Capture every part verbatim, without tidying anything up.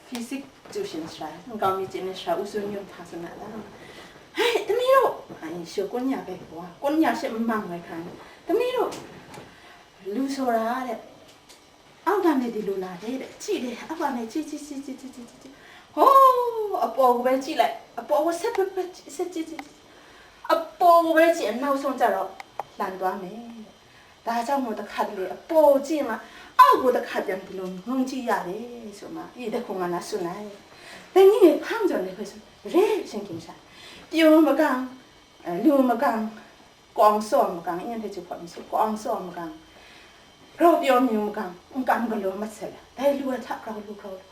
Physique ကျူရှင် sara, nkau mi chye ni sara, ဦးစိုးညွန့် hpa sa na la. Hai, သမီးတို့, အဲ, ရွှေကုန်းညှာပဲကွာ, ကုန်းညှာ ရှေ့မမှန်ဝဲခံ, သမီးတို့, လူဆိုတာတဲ့, အောက်ကနေဒီလိုလာတယ်တဲ့, ကြည့်တယ်, အောက်ကနေကြည့်ကြည့်ကြည့်ကြည့်ကြည့်ကြည့်ကြည့်, ဟိုး, အပေါ်ကိုပဲကြည့်လိုက်, အပေါ်ကိုဆက်ပဲပဲကြည့်, ဆက်ကြည့်ကြည့်ကြည့်, အပေါ်ကိုပဲကြည့်, အနောက်ဆုံးကျတော့လန်သွားမယ်တဲ့. ဒါကြောင့်မို့ တစ်ခါတလေအပေါ်ကိုကြည့်မှ အောက်ကိုတစ်ခါပြန်ဒီလိုငုံကြည့်ရတယ်ဆိုမှ အေးတဲ့ခုံကနားစွန့်လိုက်။ တနည်းနဲ့ ဖမ်းကြော်နေခွင့်ဆိုရဲ ရှင်ကင်ရှာ ပြုံးမကန်း, အဲ, လူမကန်း, ကောင်းစောမကန်း, အင်းထဲချူဖော်နေဆို ကောင်းစောမကန်း, ကြောက်ပြောမျိုးမကန်း, အင်းကန်းကလောမဆက်လာ, ဒါလူဝဲထပ်ကြောက်လို့ကြောက်လို့,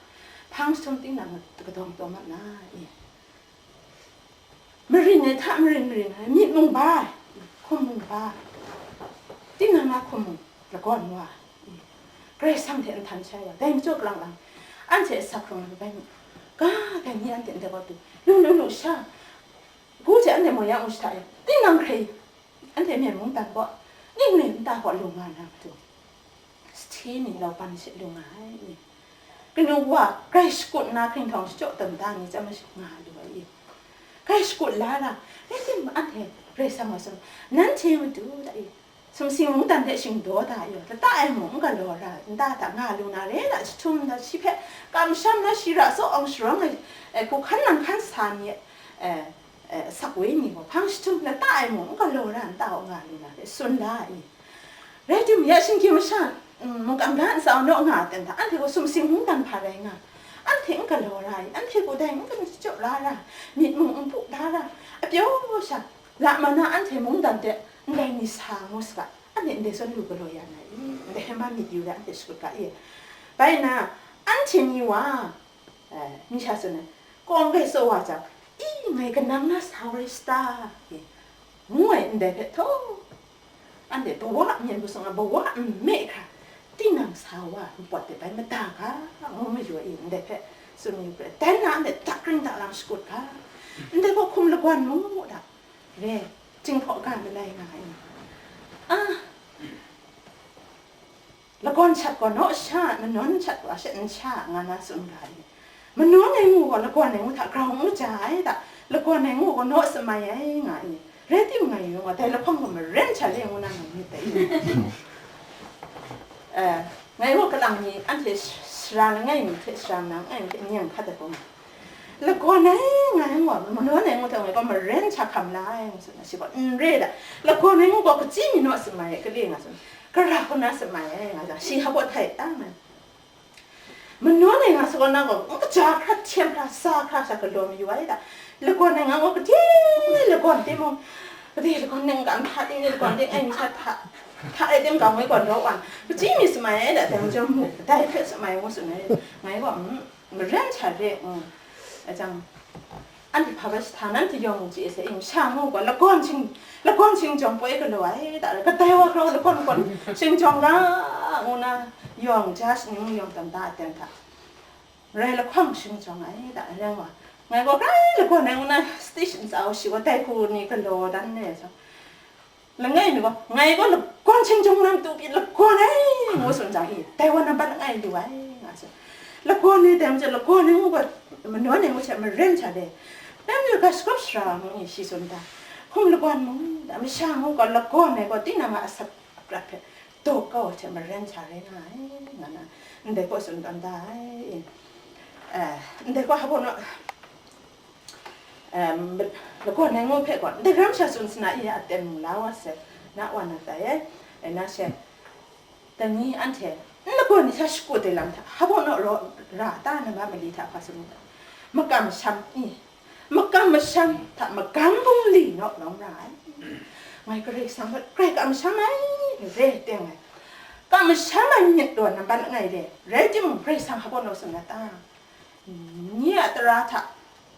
ဖမ်းဆုံးတင်းလာမှ တကတော်တော်မှတ်နာ, အေး. မရင်နဲ့ ထမရင်မရင်, မြစ်မုန်ပါ, ခုံမုန်ပါ, တင်းနံပါတ်ခုံမုန်, လကောန်ဝါ, ဂရိတ်ဆမ်တဲ့ အန်ထန်ချားရ, ဒိုင်ကျိုးကလန်လန်, အန်ချေစခရုံးဘဲ, ကားကညံအန်တဲ့ ဘတ်တူ, လူလူလူရှာ, ကူးချေအန်တဲ့ မော်ရအောင်ရှာရ, တင်းနံခရီ, အန်တဲ့ မြေမုန်တန်ပေါ့, နင့်နဲ့ တဟော်လူငါနာတူ. စထီနီလောက်ပန်ရှစ်လူငါ ကနူဝါ Crash Course နာ ခရင်ထောင်ရှော့တမ်တာနီ ကျမရှုငါလူအီ Crash Course လာလာ လက်တင်မအပ်ထဲ ရေဆာမဆုံး နန်းချေမတူတအီ စမစီမုန်တန်တဲ့ရှင်ဒေါ်တာအီ တတအဲမုန်ကလော်ရာ နတတာငါလူနာရဲတာ ချထုံနရှိဖက် ကမ်ရှမ်နရှိရာစောအောင်ရှရောင်းအဲ ကိုခန်းနံခန်းစာနီအဲ အဲ စက်ဝေးနီကို ဖမ်းရှထုံနတအဲမုန်ကလော်ရာ နတအောင်ငါလူနာရဲ စွန်ဒါအီ ရဲတုံရရှင်ကင်မရှန် မုန်ကမ်ဒန်စာအောင်တော့ငါတင်တာ အန်ထေကို စုံစင်မုန်တန်ဖာရဲငါ အန်ထေကလော်ရာ အန်ထေကိုတိုင်ကနစကြော့ရာရာ မြစ်မုန်အပူဒါရာ အပြောရှာ လာမနာအန်ထေမုန်တန်တဲ့ အန်ဒိုင်နီစာငိုစက အန်ထေအန်ထေစွန်လူကလော်ရနာ အန်ထေဟဲမမီယူရ အန်ထေစကုတ်ကအီ ဘိုင်နာ အန်ထေနီဝါ အဲ မီးရှာစွန်နဲ့ ကောင်းကဲ့ဆိုးဝါကြောင့် အီးငယ်ကနန်းနားဆောင်ရစ်စတာ ငွေ့တဲ့ဖက်တော့ အန်တဲ့ဘဝအမြင်ကိုဆောင်ဘဝအမေ့ခါ တိနံစာဝါပတ်တဲ့ဘိုင်မတာကငုံမယိုအင်းတဲ့ဖက်စွန်ယူပြတဲ့နားနဲ့တကရင်တလမ်းစကုတ်ကတဲ့ကိုခုံလကွန်မူဒါရဲကျင်းဖော်ကမလိုက်ငါအင်းအာ လကွန်ချက်ကောနော့ရှမနွန်ချက်ကောရှန်ချငါနာစွန်ဂါရီမနွန်နေငူကောလကွန်နေငူထဂရောင်ငူကြိုက်တာလကွန်နေငူကောနော့စမယဲငါအင်းရဲတိမငါယူငါတဲလဖုံကမရင်ချက်လေငူနာငါမြစ်တဲအဲငါရောကလံမီအန်ထေစရာငါမီထေစရာနံအန်ထေညံခတ်တဲ့ပုံ လကွန်နေငါငူမနွန်နေငူထငါကောမရင်ချက်ခမ်လာငါစွန်ရှိကောအင်းရဲဒါလကွန်နေငူကောကတိမီနော့စမယဲကလေးငါစွန် ကရခုနစမယဲငါကြောင့်ရှီဟဘတ်ထိုက်တမ်းမယ်မနွန်နိုင်ငံစကောနာကိုအကြခတ်ချင်ဖျားစာခါစကလောမယူဝဲဒါလကောနိုင်ငံကိုကတိလကောတင်မကတိလကောနိုင်ငံဖတ်တင်လကောတင်အိမ်ဖတ်ဖတ်ဖတ်အိမ်တင်ကံဝဲကောတော့ဝါကတိမီစမယဲဒါတံကြောင့်မူတိုင်ဖက်စမယဲမူစမယဲငါကောမရင်ချတဲ့အဲကြောင့် အန်တီဖာဘတ်စထါနန်တီယောင်မူချီအစဲအင်းရှာငူကလကွန်ချင်းလကွန်ချင်းကြောင့်ပွဲကလောအဲဒါကတဲဝါကရောလကွန်ကွန်ချင်းကြောင့်ကငူနာယောင်ဂျာစနင်းယောင်တန်တာအတန်တာရဲလခွန်ချင်းကြောင့်အဲဒါရဲဝါငါကကြိုက်လကွန်နဲ့ငူနာ station စာရှိဝတဲခုနီကလောတန်နဲ့ဆို လငယ်နီကောငယ်ကောလကွန်ချင်းချင်းနမ်တူပြီလကွန်ဟဲငိုစွန်ကြဟီတဲဝနဘတ်ငယ်လူဝဲငါစလကွန်နေတဲမစလကွန်နေငိုကမနွန်နေငိုချက်မရင်ချတဲ့တမ်းရကစကပ်စရာမီရှိစွန်တာခုံလကွန်မူဒါမရှာငိုကလကွန်နေကောတိနာမအဆက်ပြတ်ဖက်တော့ကောချက်မရင်ချရဲငါငါနာနတဲ့ကောစွန်တန်တာအဲနတဲ့ကောဟဘောနော် လကောနငိုဖဲကောဒဂရမ်ရှာစွန်စနာအီအတဲမူလာဝါဆဲနဝါနသဲအဲနရှဲတနည်းအန်ထဲလကောနရှရှ်ကိုတဲလမ်ထဟဘောနောရောရာတာနမမလီထဖာစမူမကမ်ရှမ်အီမကမ်မရှမ်ထမကမ်ဘုံလီနောလောင်ရာငိုင်ကရေဆမ်ကရေကမ်ရှမ်အိုင်ရဲတဲငိုင်ကမ်ရှမ်အိုင်ညစ်တော်နံပါတ်ငိုင်ရဲရဲတိမူဂရေဆမ်ဟဘောနောစနတာ nye a tara hta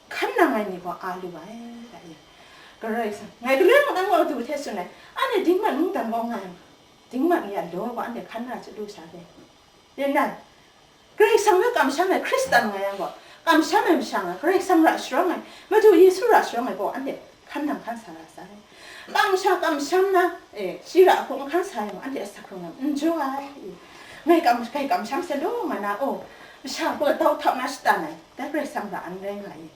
hkan nang ai ni gaw a lu ai, da e. Karai Kasang, ngai galoi mung n gaw du hte tsun ai, anhte dingman mungdan gaw nga ai, dingman ni a law gaw anhte hkan na chyalu sha ai. Yen nang, Karai Kasang hpe kamsham ai Hkristan nga yang gaw, kamsham ai masha nga, Karai Kasang ra sharawng ai, Madu Yesu ra sharawng ai gaw, anhte hkan nang hkan sa ra sai. Kamsha kamsham na, e, shi ra hku n hkan sa yang gaw, anhte asak hkrung ai, n jaw ai. Ngai kam, ngai kamsham sai law, nga na, oh, Masha gaw dau htau na shatan ai, dai Karai Kasang ra an rai nga i.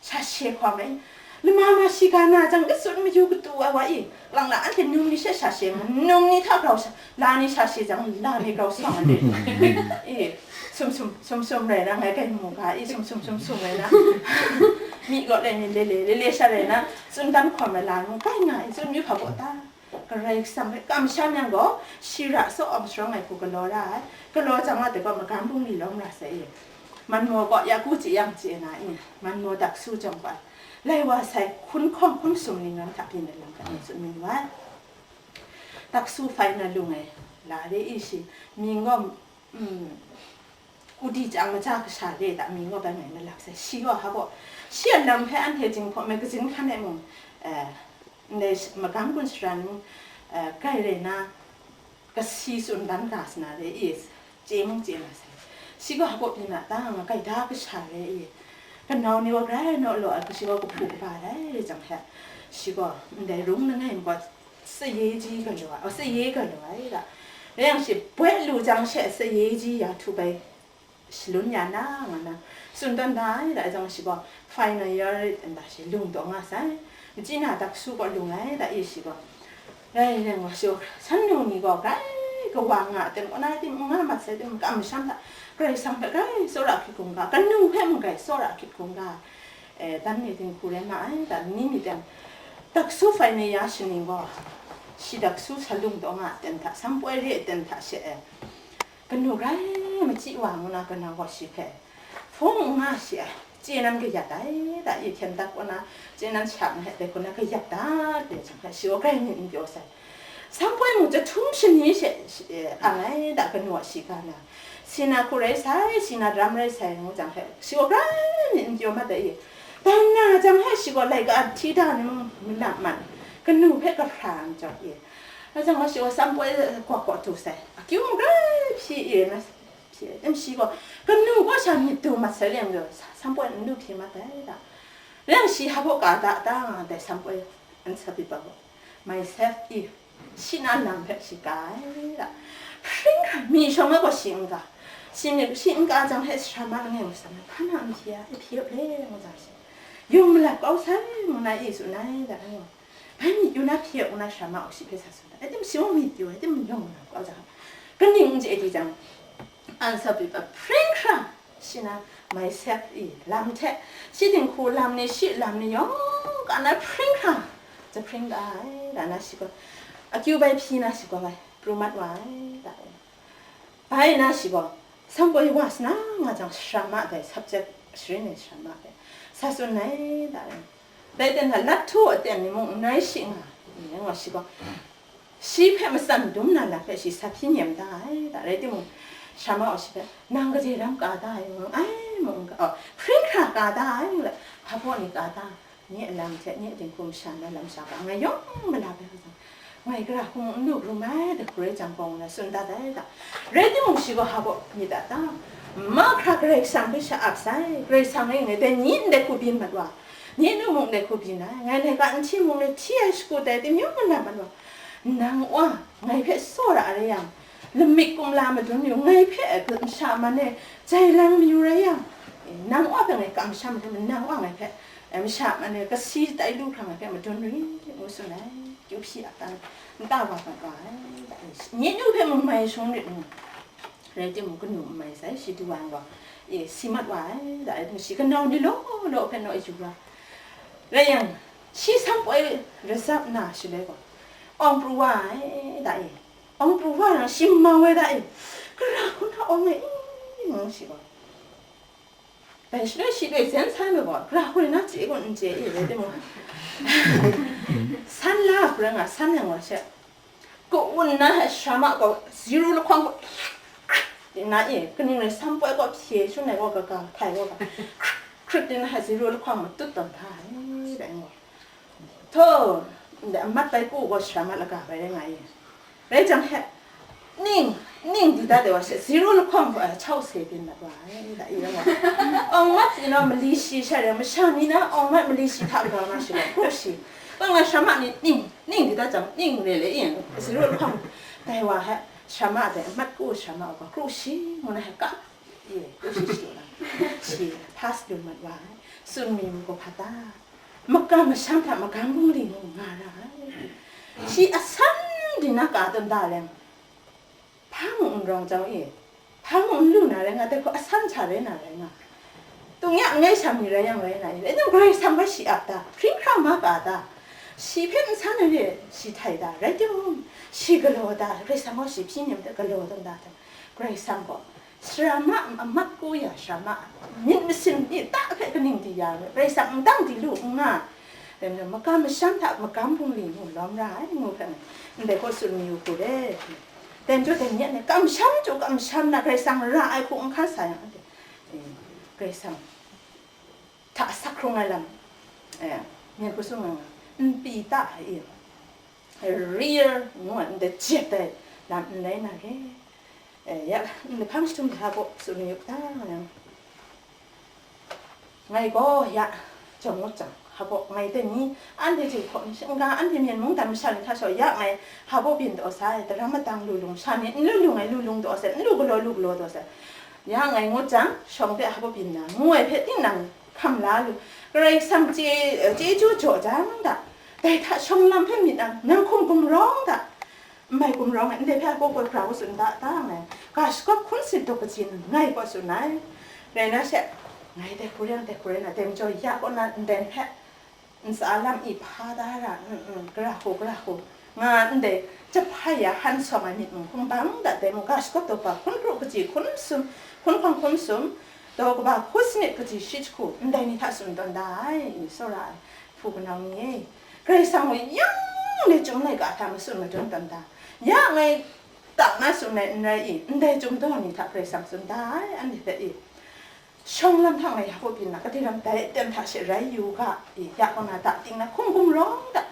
Sha she hkawm ai, lama ma shiga na jang, katsun mayu katu ai wa i, lang la anhte num ni she sha she nga, num ni hta grau sha, la ni sha she jang, la ni grau sa nga ni. E, sum sum, sum sum rai na, ngai kai mu ga i, sum sum, sum sum rai na. Mi gaw lai ni le le, le le sha rai na, tsun dan hkawm ai la nu, kai nga i, tsun yu hpa baw ta. Karai Kasang hpe kamsham yang gaw, shi ra tsaw awng sharawng ai hku galaw ra ai. Galaw jang wa de gaw, magam bungli lawm ra sai i. Manmaw gaw ya ku chye yang chye na i, manmaw daksu jawng gaw, lai wa sai hkun hkawng hkun sum ning ram hta byin ai lam hta ni tsun mi wa ai. Daksu hpai na lung ai la re i shi, mying gaw, mm, Kudi chyang maja kasha re da mi ngaw bai ngai malap sai, shi gaw hpa gaw, shi a lam hpe anhte Jinghpaw magazine hkan e mung, eh, ndai sh-, magam gun sharan mung, eh, grai rai na, kasi tsun dan ga sa na re i, chye mung chye na sai. Shi gaw hpa gaw pyi na ta, nga gaida kasha re i, kanau ni gaw grai naw law ai, shi gaw kahpu kaba dai re jang hte, shi gaw ndai rung langai mi gaw, saye ji galaw ai, saye galaw ai da. Rai yang shi, boi lu jang she saye ji ya htu bai shalun ya na, nga na, tsun dan da ai da, jang shi gaw, final year nta shi lung taw nga sai. Machyi na daksu gaw lung ai da, i shi gaw. Rai rai nga shi gaw, san nu ni gaw, grai kawa nga ten, kaw na tim, nga mat sai tim, kamsham da, Karai Kasang hpe grai tsawra hkrit hkungga, kanu hpe mung grai tsawra hkrit hkungga, eh, dan ni dinghku rai ma ai, da, ni myit yang, daksu final year shaning gaw, shi daksu sa lung taw nga ten hta, sampoi re ten hta she, eh, kanu grai machyi wa ngu na, kanau gaw shi hpe hpung n nga shi ai, chye nan kayat ai, da, i hkyen tak wa na, chye nan shang hte dai hku na kayat dat de jang hte, shi gaw grai myit n pyaw sai. Sampoi mung jahtum shani she, shi, eh, ang ai, da, kanu a shiga na, si na hku rai sai, si na daram rai sai ngu jang hte, shi gaw grai myit n pyaw mat ai i, dan na jang hte shi gaw laika hti da ni mung malang mat, kanu hpe kahpra n jaw i, a jang gaw shi gaw sampoi gwak gaw du sai, akyu mung grai hpyi i, na, hpyi ai tim shi gaw, kanu gaw sha myit du mat sai lem gaw, sa-, sampoi n du hpyi mat ai da. Rai yang shi hpa gaw ka da ta nga dai sampoi answer paper gaw, myself i, shi na lam hpe shi ka ai da. Hpring hkra, mi shawng ai gaw shi n ka. Shi myit shi n ka jang hte sara ma langai wa sam ai, hpa na n hpyi a, e hpyi u le, ngu jang shi. Yawng malap kau sai, ngu na i tsun ai da, ngu. Bai myit yu na hpyi u, ngu na sara ma gaw shi hpe sa tsun ai. Rai tim shi mung myit yu, rai tim yawng malap kau jang, kaning n chye di jang, answer paper hpring hkra, shi na myself i lam hte, shi dinghku lam ni, shi lam ni yawng ka na hpring hkra, jahpring da ai, da na shi gaw, akyu bai hpyi na shi gaw bai pru mat wa ai, da ai. Bai na shi gaw, sampoi wa sa na nga jang, sara ma dai subject sharin ai sara ma dai sa tsun ai, da ai. Dai ten hta lat htu aten ni mung n rai shi nga, ngu shi gaw, shi hpe matsan dum na lam hpe shi sa hpyi nem da ai, da rai timung, sara ma gaw shi hpe, nang kaje ram ka da ai, mung ai, mung ga, oh, hpring hkra ka da ai, ngu let, hpa baw ni ka da, nye a lam hte, nye a dinghku masha na lam sha ga, ngai yawng malap ai, ngai gara hku mung n lu pru mai, da hku rai jang gaw, ngu na tsun dat ai da. Rai timung, shi gaw hpa baw myit dat ta, mahkra Karai Kasang hpe sha ap sai, Karai Kasang rai ngai dai ni ndai hku byin mat wa, nye nu mung ndai hku byin ai, ngai laika n hti mung le hti ai shagu tai tim yawng malap mat wa, nang wa, ngai hpe tsawra rai yang, lamik kumla madun yu, ngai hpe masha man e jai lang mayu rai yang, nang wa hpe ngai kamsham hte, nang wa ngai hpe, eh, masha man e kasi tai lu hkra ngai hpe madun ri, ngu tsun ai, kyu hpyi a ta, nta wa mat wa ai, nye nu hpe mung mai shung rit ngu. Rai timung, kanu n mai sai, shi du ai gaw, e, si mat wa ai, da e, shi kanau ni law law hpe naw yu ra. Rai yang, shi sampoi razap na shaloi gaw, awng pru wa ai, da e, awng pru wa yang, shi mau ai, da e, gara hku na awng e, i, ngu shi gaw. Dai shaloi shi loi zen sai lu gaw, gara hku na chye gun n chye i, rai timung, san la hku rai nga, san yang wa she, Ka-un na hte sara ma gaw, zero lahkawng gaw, na e, kaning rai sampoi gaw hpye shun ai gaw, kaga hkai gaw ga, hkrit, hkrit ting na hte zero lahkawng matut tawn hta ai, dai gaw. Htaw, ndai amat bai ku gaw sara ma laga bai rai nga i. Rai jang hte, ning, ning di dat ai wa she, zero lahkawng gaw, eh, chau se byin mat wa ai, da i rai nga. Awng mat ina mali shi sha rai, masha ni na awng mat mali shi hta grau na shi gaw, kru shi. Kaw nga sara ma ni ning, ning di dat jang, ning re le i, zero lahkawng dai wa hte, sara ma dai, mat ku sara ma u gaw, kru shi, ngu na hte kap, Ye, u shi shi lang, shi pass lu mat wa ai. Tsun mi mu gaw hpa ta? Makam masham hta magam bungli mu nga ra ai. Shi asan di na ka tawn da leng, hpa mu n rawng jau e, hpa mu n lu na rai nga, dai hku asan hta rai na rai nga. Tung ya n ngai shang mi rai yang rai na i, rai nang Karai Kasang bai shi ap ta, hpring hkrang ma ka ta, shi hpe n san ai re, shi htai ta, rai timung, shi galaw ta, Karai Kasang gaw shi hpyi nem hte galaw tawn da hte, Karai Kasang gaw sarama a mat ku ya, sarama a myit masin ni ta hpe kaning di ya, Karai Kasang n dang di lu n nga, rai nna, makam masham hta magam bungli mu lawm ra ai, ngu hpe, ndai hkaw tsun mi u hku re. Dai majaw dai ni a ni, kamsham chyu kamsham na Karai Kasang ra ai hku n hkan sa yang, anhte, eh, Karai Kasang hta sak hkrung ai lam, eh, myit hku sung ai nga, n pyi ta ai, real ngu ai, ndai jep ai lam n rai na re. Eh, ya, n hpang jahtum hta gaw tsun yu ta yang, ngai gaw ya, jawng ngut jang, hpa baw ngai dai ni, anhte hte hkaw n shingga, anhte Myen mungdan masha ni hta shaw ya ngai, hpa baw byin taw sai, daram madang lu lung, sha ni n lu lung ai lu lung taw sai, n lu galaw lu galaw taw sai, ya ngai ngut jang, shawng hpe hpa baw byin na, ngu ai hpe tinang hkam la lu, Karai Kasang chye, chyeju jaw jang da, dai hta shawng lam hpe myit nang, nang hkum gumrawng da, n mai gumrawng ai, ndai hpe a kaw kaw hkra kaw tsun da, da ngai, ga shagawp hkun sin dawk kaji ngai kaw tsun ai. Rai na she, ngai dai hku rai, dai hku rai na, dai majaw ya kaw na ndai hpe, ntsa lam i hpa da ra, n, n, gara hku, gara hku, nga ndai, jahpai ya han sawng ai myit mung hkun bang da, dai mung ga shagawp daw kaba hkun kru kaji hkun sum, hkun hpang hkun sum, daw kaba hku sanit kaji shi jahku, ndai ni hta tsun tawn da ai, tsawra ai, hpu kanau ni e. Karai Kasang gaw yang le chyum laika hta matsun madun tawn da, ya ngai tak na tsun ai n rai i, ndai chyum daw ni hta Karai Kasang tsun da ai, anhte hpe i, shawng lam hta ngai ya kaw byin na, kadai ram dai aten hta she rai yu ga i, ya kaw na da ting na hkum gumrawng da,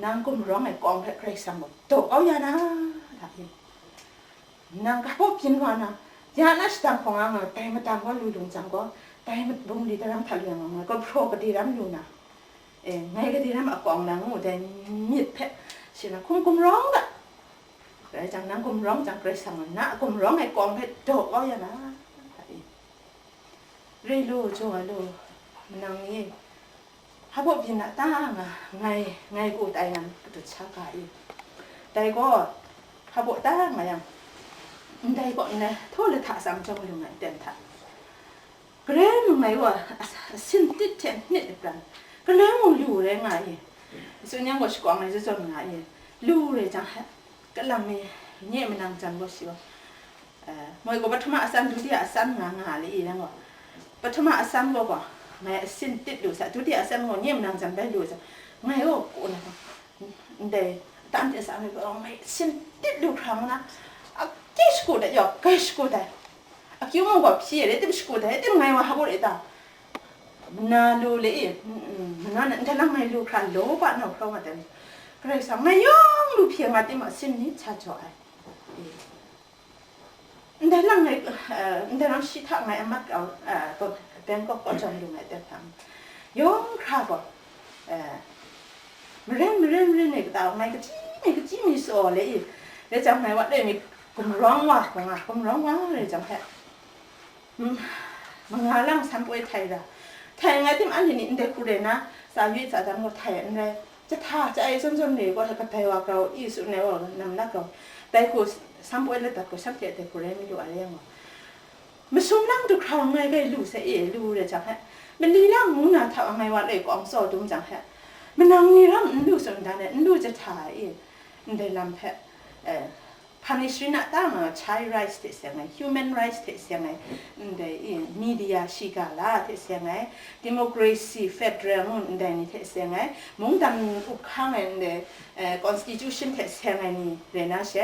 nang gumrawng ai kawng hpe Karai Kasang gaw daw kau ya na, da i. Nang ga baw byin wa na, ya na shadang hkawng a nga, dai madang gaw lu lung jang gaw, dai bungli daram hta lu yang nga, gumhpraw kadai ram lu na, e, ngai kadai ram a kawng na ngu dai myit hpe, shi na hkum gumrawng ga, rai jang, nang gumrawng jang, Karai Kasang na a gumrawng ai kawng hpe daw kau ya na, ga i. Re lu, jaw lu, manang ni, hpa baw byin na ta nga, ngai, ngai ku tai nan katut sha ga i. Dai gaw, hpa baw ta nga yang, ndai gaw nngai htaw lahta tsam jawng lu ngai ten hta, grai mung ngai wa, a, a sin tit hte hnit lapran, galoi mung lu rai nga i. Tsun yang gaw shakawng ai zawn nga i, lu rai jang hta, kalang mi, nye manang jan gaw shi gaw, eh, moi gaw pahtama asan, dutiya asan nga nga le i yang gaw, pahtama asan gaw gaw, ngai asin tit lu sa, dutiya asan gaw nye manang jan bai lu sa, ngai gaw, ko na gaw, ndai, tam de sa ngai gaw, ngai asin tit lu hkra ngu na, a, ki shaku dai, yaw, kai shaku dai, akyu mung gaw hpyi re, tim shaku dai, tim ngai wa hpa baw re ta, na lu le i, mm, mm, na, na, ndai lang ngai lu hkra, law pa na hkra wa dai, Karai Kasang ngai yawng lu hpyi nga tim asin ni sa jaw ai. Ndai lang ngai, eh, ndai lam shi hta ngai a mat kau, eh, gaw, Bangkok kaw jawng lu ngai ten hta, yawng hkra gaw, eh, maren, maren, maren ni kata ngai kachyi mi, kachyi mi tsaw le i, le jang ngai wa le mi gumrawng wa, gumrawng wa, le jang hpe, mm, manga lang san poi htai ra, htai ngai tim anhte ni ndai hku rai na, tsa yu tsa dan gaw htai n rai, jahta ja ai zawn zawn re gaw, kadai wa grau i tsun ai wa nam na grau, dai hku san poi ladat gaw shanhte dai hku rai mi lu ai yang gaw, masum lang du hkra ngai gai lu sai e, lu re jang hpe, mali lang ngu na hta ngai wa loi kawng tsaw dum jang hpe, manang ni ram n lu tsun dan ai, n lu jahta ai e, ndai lam hpe, eh, Punishment a ta nga child rights hte seng ai, human rights hte seng ai, ndai i, media shiga la hte seng ai, democracy, federal ngu ndai ni hte seng ai, mungdan up hkang ai ndai, eh, constitution hte seng ai ni rai na she,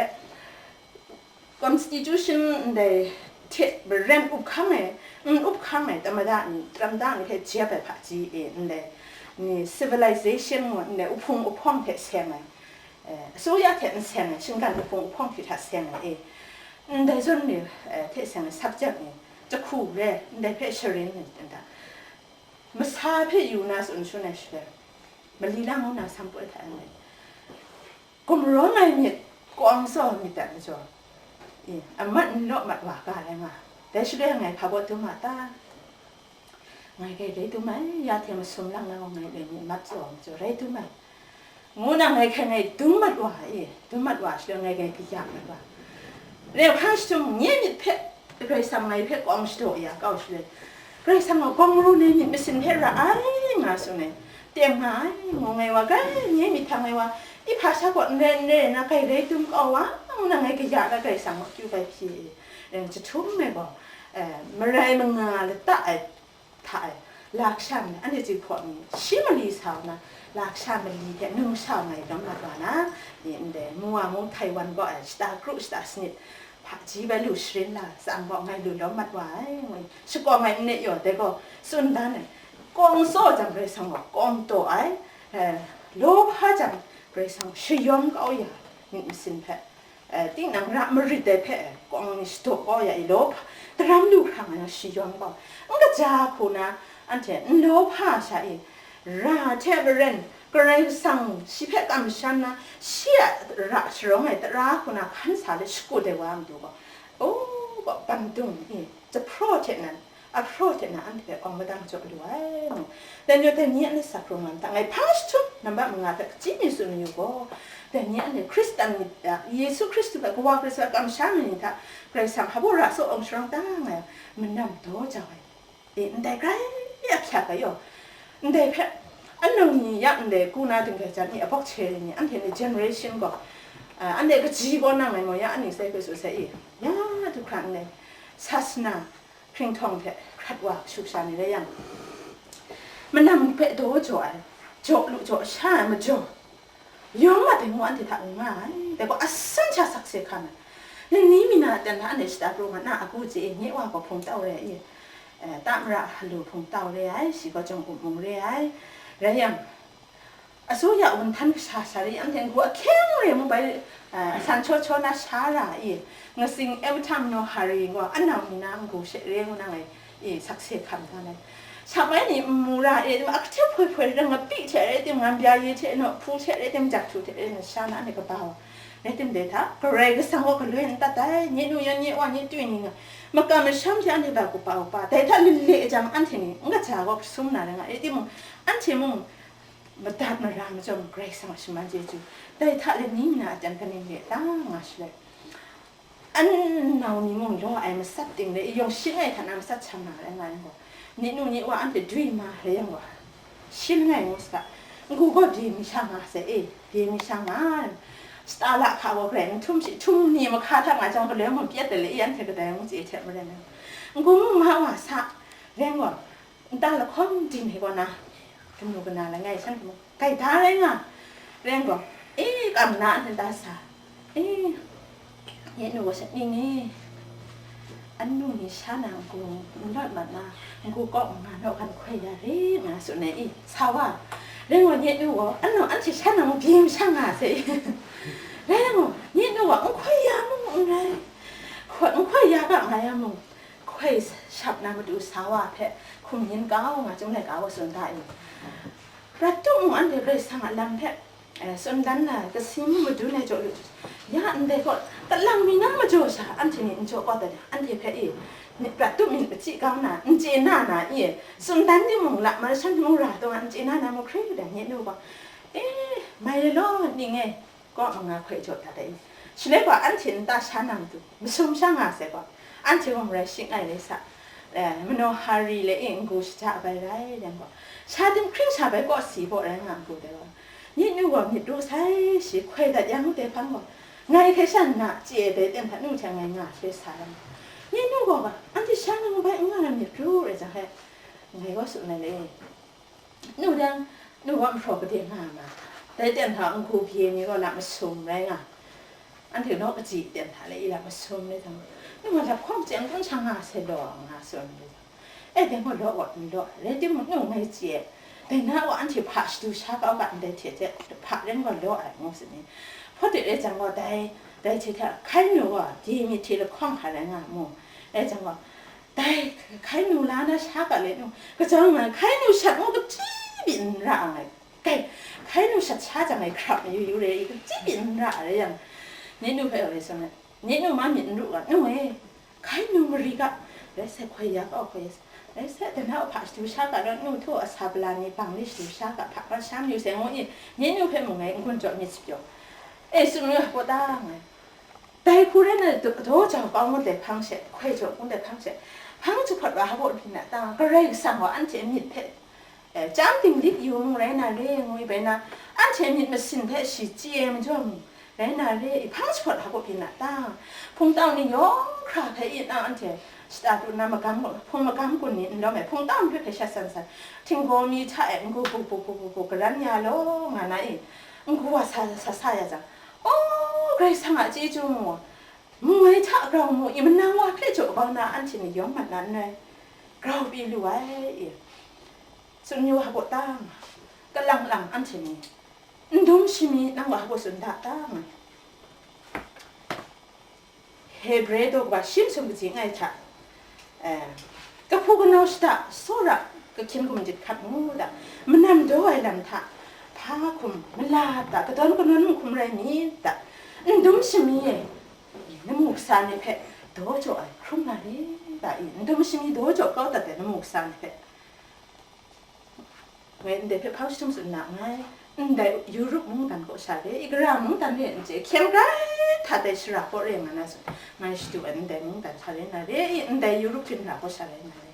constitution ndai hte maren up hkang ai, n up hkang ai tamada ni, tamada ni hpe jep ai hpaji e ndai ni civilization ngu ndai uhpung uhpawng hte seng ai, eh, အစိုးရ hte n seng ai, shinggan uhpung uhpawng hte hta seng ai e, ndai zawn ni, eh, hte seng ai subject ni, jahku re, ndai hpe sharin ai, nta, masa hpe yu na tsun shun ai shaloi, mali lang ngu na san poi hta e, gumrawng ai myit, kawng tsaw myit dat majaw, i, amat n law mat wa ga ai nga, Dai shaloi ngai hpa baw dum a ta? Ngai hkrai rai dum ai, ya hte masum lang na gaw ngai loi mi mat tsaw ai majaw rai dum ai, ngu na ngai hkrai ngai dum mat wa i, dum mat wa shaloi ngai hkrai kaya mat wa. Rehpang jahtum nye myit hpe Karai Kasang ngai hpe kawng shadaw ya kau shaloi, Karai Kasang a kawng ru ni myit masin hpe ra ai nga tsun ai, teng nga ai, ngu ngai wa, grai nye myit hta ngai wa, i hpa sha gaw n rai n rai na, grai rai dum kau wa, ngu na ngai kaya na Karai Kasang a akyu bai hpyi i, rai jahtum ngai gaw, eh, marai manga lata ai hta e, lasha ni, anhte Jinghpaw ni shi mali sa na, lasha mali hte numsha ngai dawm mat wa na, ni ndai Muwa mu Taiwan gaw ai shata kru shata sanit, hpaji bai lu sharin la, tsang gaw ngai lu lawm mat wa ai, ngu, shakawng ai nne yaw, dai gaw tsun dan ai, kawng tsaw jang Karai Kasang gaw kawng taw ai, eh, lawhpa jang Karai Kasang shayawng kau ya, myit masin hpe. Eh, tinang ra marit ai hpe, kawng ni shadaw kau ya i law, daram lu hkrang ai na shayawng gaw, n kaja hku na, anhte n lawhpa sha i, ra hte maren, Karai Kasang shi hpe kamsham na, shi a ra sharawng ai tara hku na hkan sa let shakut ai wa matu gaw, o, gaw, bandung i, jahpraw hte nan, ahpraw hte na anhte hpe kawng madang jaw lu ai, mu. Dai ni gaw dai ni a ni sa hkrung lam hta ngai hpang jahtum nambat manga hpe kaji mi tsun mayu gaw, dai ni a ni Hkristan myit hta, Yesu Hkristu hpe Kawa Hkristu a kamsham ai ni hta, Karai Kasang hpa baw ra tsaw awng sharang ta nga ai, manam daw jau ai, e, ndai grai a hpyak ai yaw, ndai hpe, anang ni ya ndai ku na dingrai jan ni a bawk hte ni, anhte ni generation gaw, a, anhte kaji gaw nang ai maw, ya ani sai hpe su sai i, ya du hkra ndai sasana, hpringhtawng hte hkrat wa kashu kasha ni rai yang, manam hpe daw jaw ai, jaw lu jaw sha ai majaw, yawng mat ai ngu anhte hta n nga ai, dai gaw asan sha sakse hkan ai. Lani mi na a ten hta anhte shata pru nga na, a ku chye e, nye wa gaw hpung tau re ai, eh, ta mara hkalu hpung tau re ai, shi gaw jawng up mung re ai, rai yang, Asuya wunhtan kasha sha re, anhte n-gu ahkying re mu bai, a, san chaw chaw na sha ra i, ngasing e mahtang naw hari gaw, anang mi na n-gu she re ngu na ngai i, sakse hkam dan ai. Sha mai ni n mu ra e, ahkye hpoi hpoi rai, ngapyi hte rai tim, ngan bya ye hte, nawhpu hte rai tim, jak htu hte rai tim, sha na ni kaba wa. Rai tim dai hta, Karai Kasang gaw galoi n tat ai, nye nu yan nye wa nye twi ni nga, makam masham hte anhte ba kupa upa, dai hta lale jang anhte ni n kaja gaw kasum na rai nga, rai timung, anhte mung, madat mara majawm Karai Kasang a shaman chyeju, dai hta lani mina a jan kaning le ta nga shaloi, an nau ni mung law ai matsat ting le, yawng shing ai hta na matsat shang na rai nga yang gaw, nye nu nye wa anhte dwi ma rai yang gaw, shi langai ngu saga, n-gu gaw bye mi sha nga sai e, bye mi sha nga, shata lahka gaw garai n htum shi, htum ni mahka hta nga jang, galoi mung pyat ai le, i anhte kadai ngu chye hte maren, n-gu mung ma wa sa, rai yang gaw, nta lahkawng di ni kaw na, kanu kana langai shan hkrum gaida rai nga, rai yang gaw, e, kam na nta sa, e, nye nu gaw sha ning e, anu ni sha na n-gu n lawt mat na, n-gu kaw nga naw hkan hkoi ya re nga tsun ai i, sa wa, rai yang gaw, nye nu gaw, anu anhte sha na mung bye masha nga sai, rai yang gaw, nye nu gaw n hkoi ya mung n rai, hkoi, n hkoi ya ga nga ya mung, hkoi shap na matu sa wa hpe hkum yin kau nga, chyum laika wa tsun ga i. Prat tup mung anhte Karai Kasang a lam hpe, eh, tsun dan na, kasi mung madun ai jaw lu, ya ndai gaw, kalang mi na majaw sha, anhte ni n jaw kawt ai, anhte hpe i, myit prat tup myit machyi kau na, n chye na na i, tsun dan timung, lamman shan timung ra taw nga, n chye na na mung hkring dai, nye nu gaw, e, mai law, ning e, kaw manga hkoi jaw dat ai. Shaloi gaw, anhte nta sha na matu, masum sha nga sai gaw, anhte mung rai shing ai rai sa, eh, manaw hari le e n-gu shaja bai rai yang gaw, sha tim hkring sha bai kaw si baw rai nga n-gu dai gaw, nye nu gaw myit ru sai shi hkoi dat yang dai hpang gaw, ngai hkrai sha nna chye ai dai ten hta nu hte ngai nga shaloi sa yang gaw, nye nu gaw ga, anhte sha na mung bai n nga na myit ru rai jang hte, ngai gaw tsun ai le. Nu dang, nu wa nhpraw gade nga ma, dai ten hta n-gu bye ni gaw la masum rai nga, anhte naw kaji ten hta le i la masum rai jang, nu wa lap hkawng chyeng kun sha nga sai law, nga tsun rai jang, e, dai gaw law gaw n law, rai timung, nu ngai chye, dai na wa anhte hpa shadu sha kau ga ndai hte hte, hpa rai gaw law ai, ngu tsun ni, hpaw de rai jang gaw, dai, dai hte hta hkai nu gaw, di myit hte lahkawng hka rai nga mu, rai jang gaw, Dai, hkai nu la na sha ga le nu, kajau nga, hkai nu shat ngu kachyi byin n ra ai. Kai, hkai nu shat sha jang ai hkrap mayu yu re, kachyi byin n ra ai yang, nye nu hpe gaw re tsun ai. Nye nu ma myit n ru ga, nu e, hkai nu mari ga, Rai sai, hkoi ya kau, hkoi ya sai. Rai sai, dana u hpa shadu sha ga, rawt nu htu a sa bala ni bang ni shadu sha ga, hpa hpa sha mayu sai, ngu i, nye nu hpe mung ngai n-gun jaw myit sa pyaw. E, tsun u, hpaw ta ngai. Dai hku rai na, daw jau kau ngut ai hpang she, hkoi jaw ngut ai hpang she, hpang jahpawt wa hpaw byin na ta, Karai Kasang gaw anhte myit hpe, e, chyam dinglik yu mu rai na re, ngwi bai na, anhte myit masin hpe shi chye ai majaw mu, rai na re, i hpang jahpawt hpaw byin na ta, hpungtau ni yawng hkra hpe i na anhte shata pru na magam, hpung magam gun ni n lawm ai, hpungtau ni hpe hkrai shat san san, htinggaw mi hta e n-gu bu bu bu bu bu karan ya law nga na i, n-gu wa sa, sa, sa ya jang, "O, Karai Kasang a chyeju mu, mu ai hta grau mu i, manang wa hpe jaw kau na anhte ni yawng mat na n rai, grau pyi lu ai i, tsun yu wa hpaw ta nga, kalang lang anhte ni, n dum shami nang wa hpaw tsun da ta nga." Hebre daw kaba shi masum kaji langai hta, eh, kahpu kanau shada tsawra kahkyen gumdit hkat ngu da, manam daw ai lam hta, hpa hkum mala da, kadawn kanawn mahkum rai myit da, n dum shami e, namu kasa ni hpe daw jaw ai hkrum na re da i, n dum shami daw jaw kau dat ai namu kasa ni hpe, ngai ndai hpe hpang jahtum tsun na nngai. Ndai Europe mungdan kaw sha re i, Gara mungdan re n chye, hkyen grai hta dai shara kaw re nga na tsun, ngai shadu ai ndai mungdan sha re na re i, ndai Europe hpinra kaw sha re na re.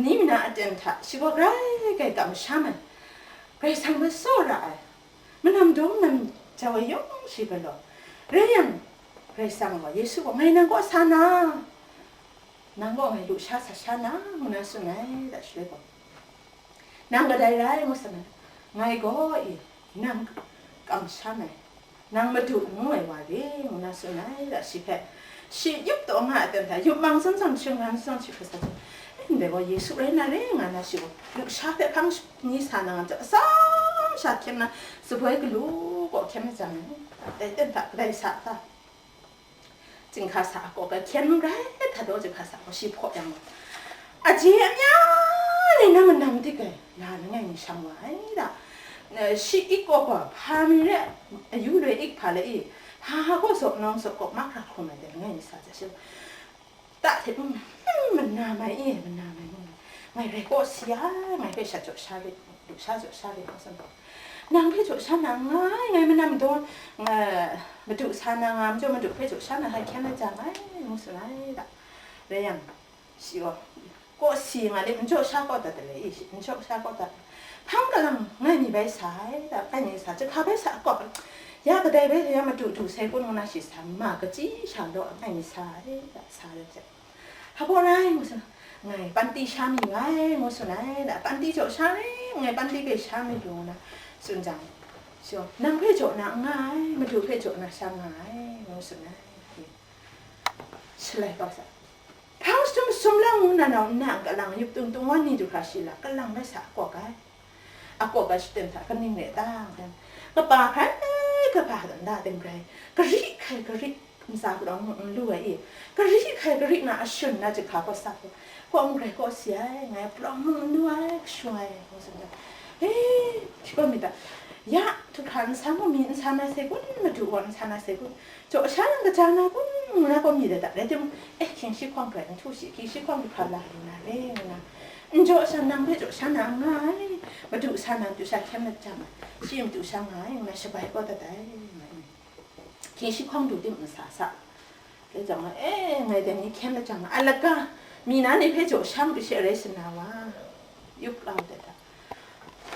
Ni mina aten hta shi gaw grai grai kamsham ai, Karai Kasang hpe tsawra ai, manam daw manam jau ai yawng shi galaw. Rai yang, Karai Kasang gaw, Yesu gaw, "Ngai nang kaw sa na, nang gaw ngai lusha sa sha na," ngu na tsun ai, da shaloi gaw, "Nang kadai rai?" ngu tsun ai, "Ngai gaw i, nang kamsham ai, nang Madu ngu ai wa re," ngu na tsun ai, da shi hpe, shi yup taw nga ai ten hta, yup mang tsang tsang, shing ran tsang shi hpe sa, "E, ndai gaw Yesu rai na re," nga na shi gaw, lusha hpe hpang ni sa na nga, atsam sha hkyen na, tsaboi galu kaw hkyen na jang, dai ten hta kadai sa ta? Chyinghka sa a kaw ga hkyen n rai, hta daw chyinghka sa a kaw shi hpaw yang gaw, aje amya ni na manam dik ai, la langai mi shang wa ai da. Na, shi ik kaw gaw, hpa mi re, ayu loi ik hpa le i, hpa hpa kaw zaw nawng zaw kaw mahkra hkrum ai de, langai mi sa hte shi, ta hte, "Mm, mm, manam ai i, manam ai, mm, ngai rai kaw si ai, ngai hpe sha jaw sha rit, lusha jaw sha rit," ngu tsun gaw, "Nang hpe jaw sha na nngai, ngai manam daw, nga, Madu sa na nga, majaw Madu hpe jaw sha na hkai hkyen na jang ai," ngu tsun ai da. Rai yang, shi gaw, "Kaw si nga le, n jaw sha kaw dat de le i, n jaw sha kaw dat. Hpang kalang ngai mi bai sa ai da, ngai mi sa, jahka bai sa, kaw, ya kadai bai ya Madu du sai kun," ngu na shi sa, ma kachyi sha law, ngai mi sa ai da, sa ai hte. "Hpa baw rai," ngu tsun, "Ngai panti sha mi nngai," ngu tsun ai da, "Panti jaw sha rai, ngai panti hpe sha mi lu," ngu na tsun jang, shi gaw, "Nang hpe jaw na n nga ai, Madu hpe jaw na sha nga ai," ngu tsun ai. Shalai kau sa, hpang jahtum sumlang ngu na nau nna kalang yup tung tung wan ni du hkra shi la, kalang rai sa, a kaw ga ai. A kaw ga shadum hta kaning re ta? Kapa hkrai, kapa hta nta tim rai, gari hkai gari ntsa palawng mung n lu ai i, gari hkai gari na ashun na jahka kaw sa hku, kaw n grai kaw si ai, ngai palawng mung n lu ai, kashung ai, ngu tsun ai. E, shi gaw myit ta, ya, htu hkra nsa mu mi nsa na sai kun, Madu gaw nsa na sai kun, jaw sha yang kaja na kun, ngu na kaw myit ai ta, rai timung, e, hkying shi hkawng grai n htu shi, hkying shi hkawng du hkra la lu na re, ngu na, n jaw sha, nang hpe jaw sha na n nga ai, Madu sa na matu sha hkyen lajang ai, shi matu sha nga ai, ngu na shabai kau dat ai, nga ai. Hkying shi hkawng du tim n sa sa. Dai jang, e, ngai dai ni hkyen lajang ai, a laga, mi na ni hpe jaw sha matu she rai sa na wa, yup lau dat ai.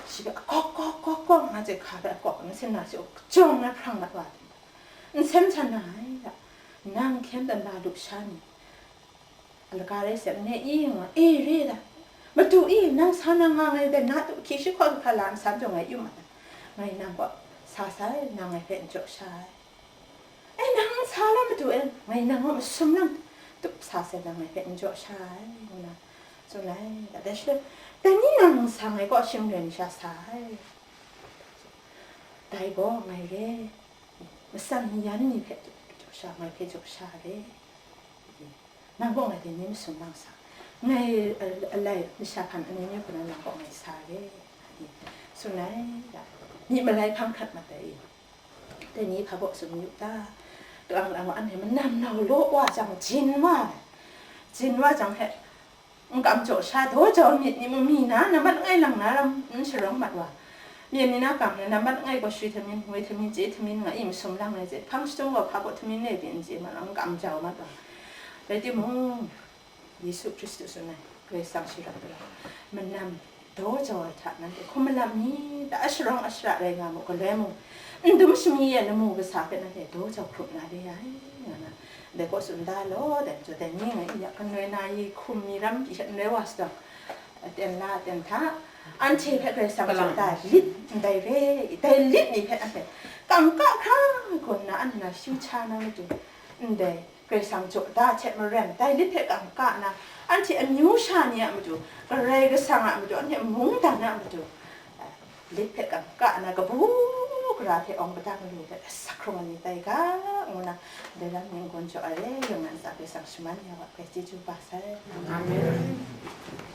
Shi hpe, a kawk, kawk, kawk, kawk, nga jahka hpe a kawk, nsin na shi, kajawng na hprang mat wa, nsen htan na ai da, nang hkyen dan na lusha ni, a laga rai seng, ne i nga, e, re da, Madu i, nang sa na nga ngai dai, na tu hkying shi hkawng du hkra la nsa jaw ngai yu ma ai, ngai nang kaw sa sai, nang ngai hpe n jaw sha ai. E, nang sa la Madu e, ngai nang kaw masum lang tup sa sai, nang ngai hpe n jaw sha ai, ngu na tsun ai. Dai shaloi, dai ni nang sa ngai kaw shing rai mi sha sa ai. Dai gaw ngai re, matsan mayan ni hpe jaw sha, ngai hpe jaw sha re. Nang kaw ngai dai ni masum lang sa, ngai, a, alai masha hkan aning yu hkra nang kaw ngai sa re, tsun ai da. Myit malai hpang hkrat mat ai i, dai ni hpa baw tsun yu ta? Kalang lang wa, anhte manam nau law wa jang, jin wa ai. Jin wa jang hte, N kam jaw sha daw jau myit ni mung mi na, nambat langai lang na lam n sharawng mat wa. Myit ni na kam na, nambat langai gaw shwi htamin, ngoi htamin, chye htamin nga i masum lang ai hte, hpang shadum gaw hpa baw htamin ne pyi n chye mat wa, n kam jau mat wa. Rai timung, Yesu Hkristu tsun ai, Karai Kasang shi rat ai, manam daw jau ai hta nanhte hkum malam mi ta, a sharawng a shara rai nga mu, galoi mung, n dum shami e lamu kasa hpe nanhte daw jau hkrup na re ai, nga na, dai kaw tsun da law, dai majaw dai ni nga i ya, kanoi na i hkum mi ram pyi hte n rai wa sa, aten la, aten hta, anhte hpe Karai Kasang jaw da lit ndai re, dai lit ni hpe anhte kangka hkra gawn na, anhte na hpyi hpya na matu, ndai Karai Kasang jaw da hte maren, dai lit hpe kangka na, anhte amyu sha ni a matu, Karai Kasang a matu, anhte mungdan a matu, lit hpe kangka na, kabu gara hte awng padang lu hte asak hkrung ai ni tai ga, ngu na, dai lam ni n-gun jaw ai re, yawng nan tsa Karai Kasang shaman ya wa, hpe chyeju ba sai. Amen.